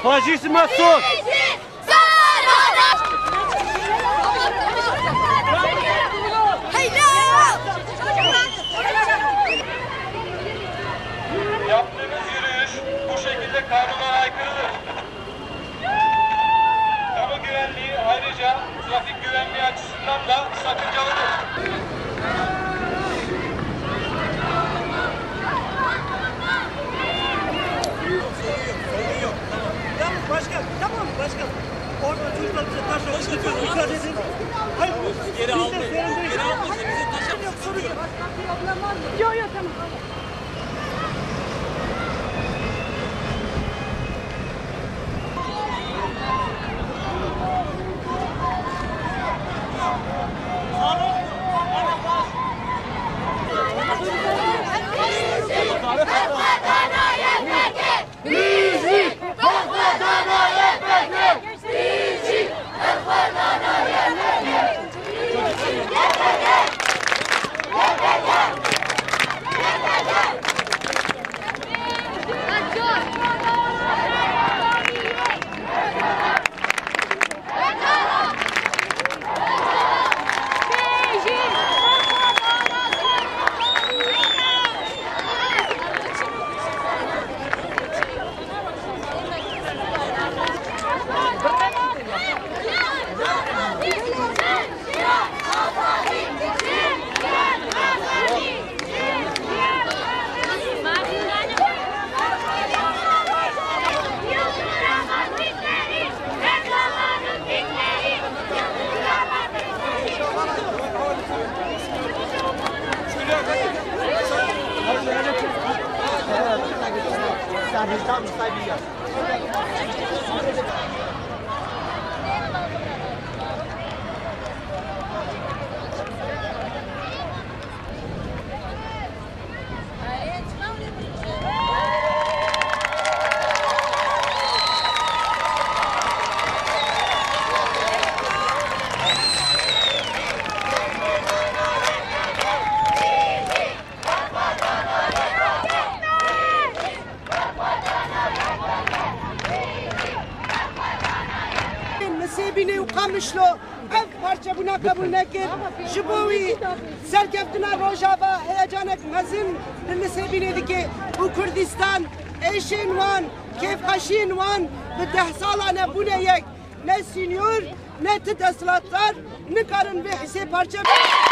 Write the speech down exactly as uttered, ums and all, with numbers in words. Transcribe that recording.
Faşîzme son! Yaptığımız yürüyüş bu şekilde kanuna aykırıdır. Kamu güvenliği, ayrıca trafik güvenliği açısından da sakıncalıdır. Yalnız başkan, tamam mı başkan? Orada çocuklar bize taş atıyor. Müsaade edin. Hayır, geri almayın. Geri almayın, bize taş atıyor. Yok, sorun yok. Yok, yok, tamam. Nisêbînê û Qamişlo ev parçebûna qebûl nekir. Ji bo wî serkeftina Rojava heyecanek mezin li Nisêbînê dike û Kurdistan êşên wan, kêfxweşiyên wan bi deh salan e bûne yek. Ne sînyor, ne ti desthilatdar nikarin vê hîsê parçe bikin.